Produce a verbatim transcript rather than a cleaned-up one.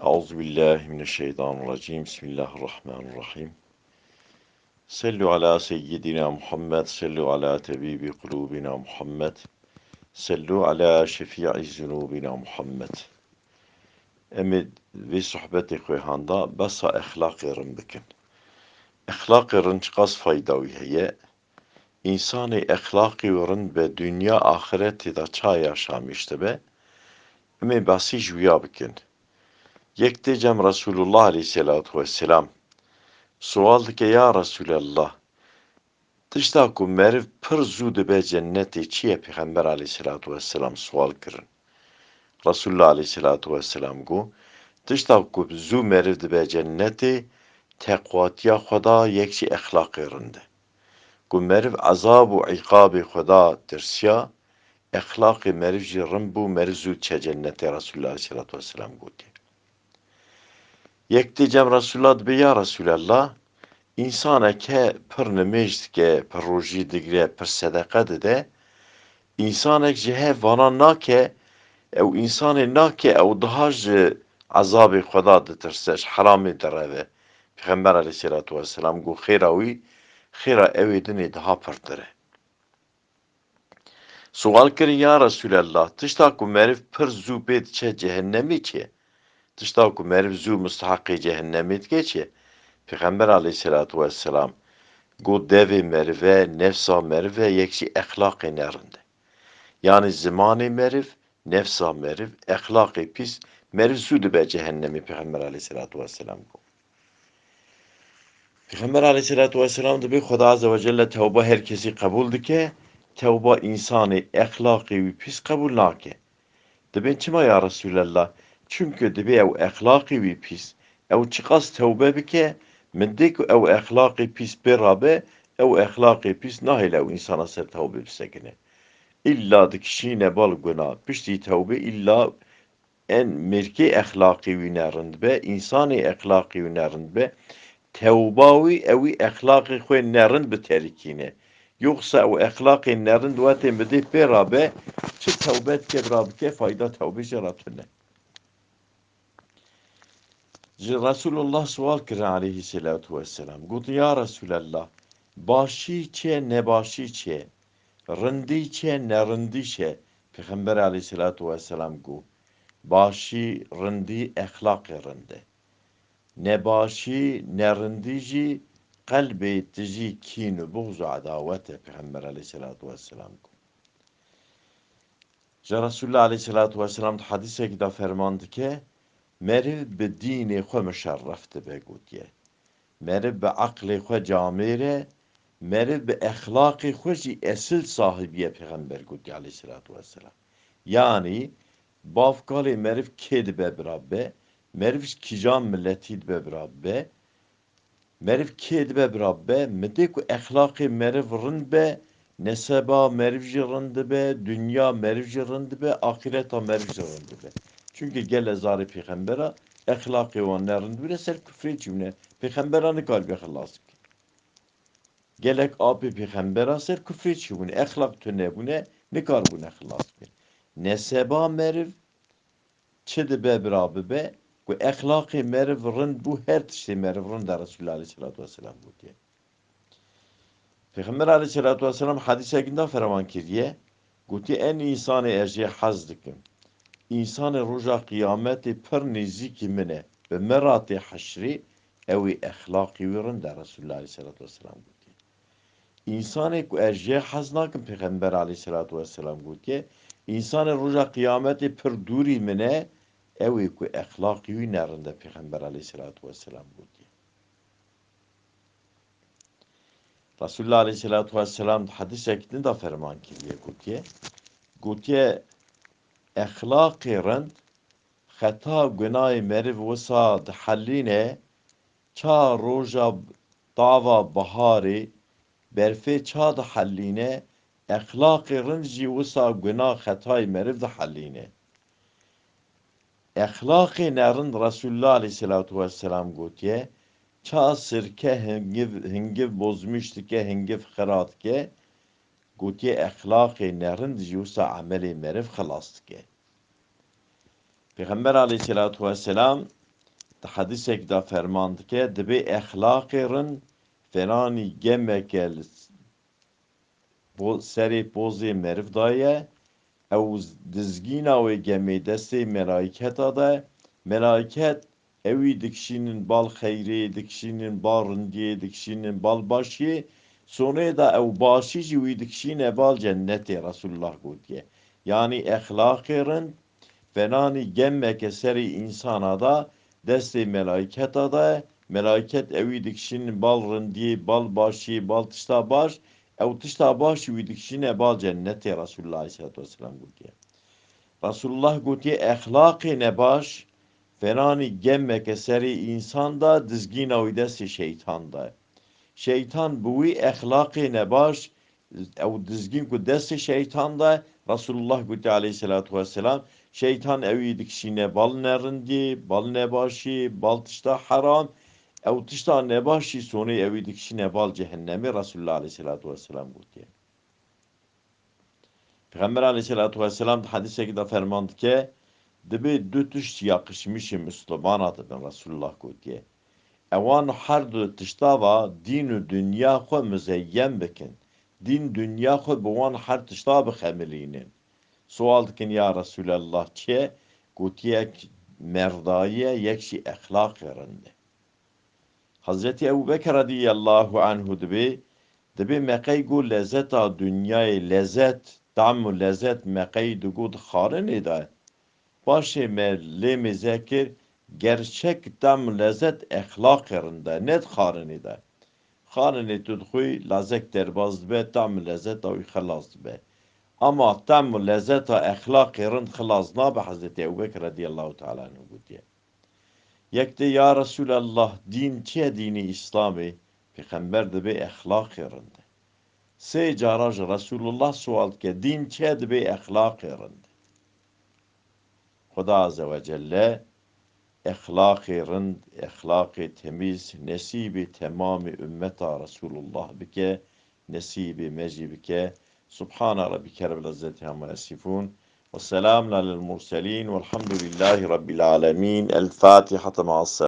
أعوذ بالله من الشيطان الرجيم. بسم الله الرحمن الرحيم. صلوا على سيدنا محمد، صلوا على طبيب قلوبنا محمد، صلوا على شفيع ذنوبنا محمد. Em ê vê sohbetê xwe handa behsa exlaqê rind bikin. Exlaqê rind çiqas fayda wî heye? Însanê exlaqî wî rind be, dinya axirê tê de ça yaşamîş dibe? Em ê behsî ji wîya bikin. Yek tê cem Resulullah aleyhisselatu vesselam. Sual dike, ya Resulallah, tişta ku meriv pir zû dibe cennetê çi ye? Pêxember aleyhisselatu vesselam sual kirin. Resulullah aleyhisselatu vesselam got, tişta ku zû meriv dibe cennetê, teqwatiya xwe da, yek jî exlaqê rind e. Ku meriv ezab û îqabê xwe da tirsiya, exlaqê meriv jî rind bû, meriv zû diçe cennetê, Resulullah aleyhisselatu vesselam gotiye. Yek tê cem Resulullah dibê, ya Resulallah, însanek he pir nimêj dike, pir rojî digire, pir sedeqe dide, însanek ji he vana nake, ew însanê nake, ew daha ji ezabê Xweda ditirse, ji heramê direve. Pêxember aleyhisselatu vesselam got, xêra wî, xêra ewê dinê daha pirtir e. Sual kirin, ya Resulallah, tişta ku meriv pir zû pê diçe cehennemê çi ye? Tişta ku meriv zû musteheqê cehennemê dike çi ye? Pêxember aleyhisselatu vesselam got, devê merive, nefsa merive, yek jî exlaqê nerind e. Yanî zimanê meriv, nefsa meriv, exlaqê pîs, meriv zû dibe cehennemê, Pêxember aleyhisselatu vesselam got. Pêxember aleyhisselatu vesselam dibê Xweda Azze ve Celle tewba her kesî qebûl dike, tewba însanê exlaqê wî pîs qebûl nake. Dibên çima ya Resulallah? Çimkî dibê ew exlaqê wî pîs. Ew çiqas tewbe bike, min dê ku ew exlaqê pîs pê rabe, ew exlaqê pîs nahêle ew însana ser tewbê bisekine. Îlla dikişîne bal guna. Piştî tewbê îlla en mêrkê exlaqê wî nerind be, însanê exlaqê wî nerind be, tewba wî ewî exlaqê xwe nerind biterikîne. Yoxsa ew exlaqê nerind wetê midê pê rabe, çi tewbe dike bira bike, fayda tewbê jê re tune. Ji Resulullah sual kirin aleyhisselatu vesselam. Gotin, ya Resulallah, başî çi ye, nebaşî çi ye? Rindî çi ye, nerindî çi ye? Pêxember aleyhisselatu vesselam got, başî, rindî, exlaqê rind e. Nebaşî, nerindî jî qelbê tijî kîn û buxz û edawet e, Pêxember aleyhisselatu vesselam got. Ji Resulullah aleyhisselatu vesselam di hedîsekî de ferman dike, meriv bi dînê xwe mişerref dibe, gotiye. Meriv bi eqlê xwe camêr e, meriv bi exlaqê xwe jî esil sahibî ye, Pêxember gotiye aleyhisselatu vesselam. Yanî, bavkalê meriv kê dibe bira bibe, meriv ji kîjan miletî dibe bira bibe, meriv kê dibe bira bibe, midê ku exlaqê meriv rind be, neseba meriv jî rind dibe, dinya meriv jî rind dibe, axireta meriv jî rind dibe. Çimkî gelek zarê pêxembera exlaqê wan nerind bûne, ser kufrê çûne. Pêxembera nikaribû xilas bike. Gelek apê pêxembera ser kufrê çûbûne, exlaq tune bûne, nikaribûne xilas bike. Neseba meriv çi dibe bira bibe, ku exlaqê meriv rind bû, her tiştê meriv rind e, Resulullah aleyhisselatu vesselam gotiye. Pêxember aleyhisselatu vesselam hedîsekî da ferman kiriye, gotiye, en însanê ez jê hez dikim, însanê roja qiyametê pir nêzîkî min e, bi min re tê heşrê, ew ê exlaqê wî rind e, Resulullah aleyhisselatu vesselam gotiye. Însanê ku ez jê hez nakim, Pêxember aleyhisselatu vesselam gotiye, însanê roja qiyametê pir dûrî min e, ew ê ku exlaqê wî nerind e, Pêxember aleyhisselatu vesselam gotiye. Resulullah aleyhisselatu vesselam di hedîsekî din de ferman kiriye, gotiye, gotiye, exlaqê rind, xeta gunahê meriv wisa dihelîne, ça roja tava biharê berfê ça dihelîne, exlaqê rind jî wisa gunah xetayê meriv dihelîne. Exlaqê nerind, Resulullah aleyhisselatu vesselam gotiye, ça sirke hingiv, hingiv bozmîş dike, hingiv xira dike, gotiye, exlaqê nerind jî wisa emelê meriv xilas dike. Pêxember aleyhisselatu vesselam Di hedîsek de ferman dike, dibê exlaqê rind fenanî gemeke li bo-, serê pozê meriv de ye, ew dizgîna wê gemê destê melayketa de, melayket ewî dikişînin bal xeyrê, dikişînin bal rindiyê, dikişînin bal başiyê, sonê de ew başî jî wî dikişîne bal cennetê, Resulullah gotiye. Yanî exlaqê rind, fenanî gemeke serê însana de, destê melayketa de, melayket ewî dikişînin bal rindiyê, bal başiyê, bal tişta baş, ew tişta baş wî dikişîne bal cennetê, Resulullah aleyhissalatu vesselam gotiye. Resulullah gotiye, exlaqê nebaş, fenanî gemeke serê însan de, dizgîna wî destê şeytan de. Şeytan bi wî exlaqê nebaş, ew dizgîn ku destê şeytan de, Resulullah gotiye aleyhissalatu vesselam, şeytan ewî dikişîne bal nerindî, bal nebaşî, bal tişta heram, ew tişta nebaşî sonê ewî dikişîne bal cehennemê, Resulullah aleyhissalatu vesselam gotiye. Pêxember aleyhissalatu vesselam di hedîsekî de ferman dike, dibê du tişt yaqişmişê Mislumana dibin, Resulullah gotiye. Ewan her du tişta va dîn û dinya xwe muzeyyen bikin. Dîn dinya xwe bi wan her tişta bixemilînin. Sual dikin, ya Resulallah, çi ye? Gotiye, yek merdayî ye, yek jî exlaqê rind e. Hezretî Ebu Bekir radiyallahu anhu dibê, dibê me qey got lezeta dinyayê lezet, tam û lezet me qey digot xarinê de. Paşê me lê mêze kir, gerçek tam û lezet exlaqê rind e, ne di xarinê de. Xarinê tu dixwî, lazek derbas dibe, tam û lezeta wî xilas dibe. Ama tam û lezeta exlaqê rind xilas nabe, Hezretî Ebu Bekir radiyallahu teala anhu gotiye. Yek tê, ya Resulallah, dîn çi ye dînî Îslamê? Pêxember dibê exlaqê rind e. Sê cara ji Resulullah sual dike, dîn çi ye? Dibê exlaqê rind e. Xuda Azze ve Celle exlaqê rind, exlaqê temîz nesîbê temamê ummeta Resulullah bike, nesîbê me jî bike. Subhana Rabbike Rabbil İzzeti Amma Yasifun. Ve selamun alel murselin. Velhamdülillahi Rabbil Alemin. El Fatiha. Maas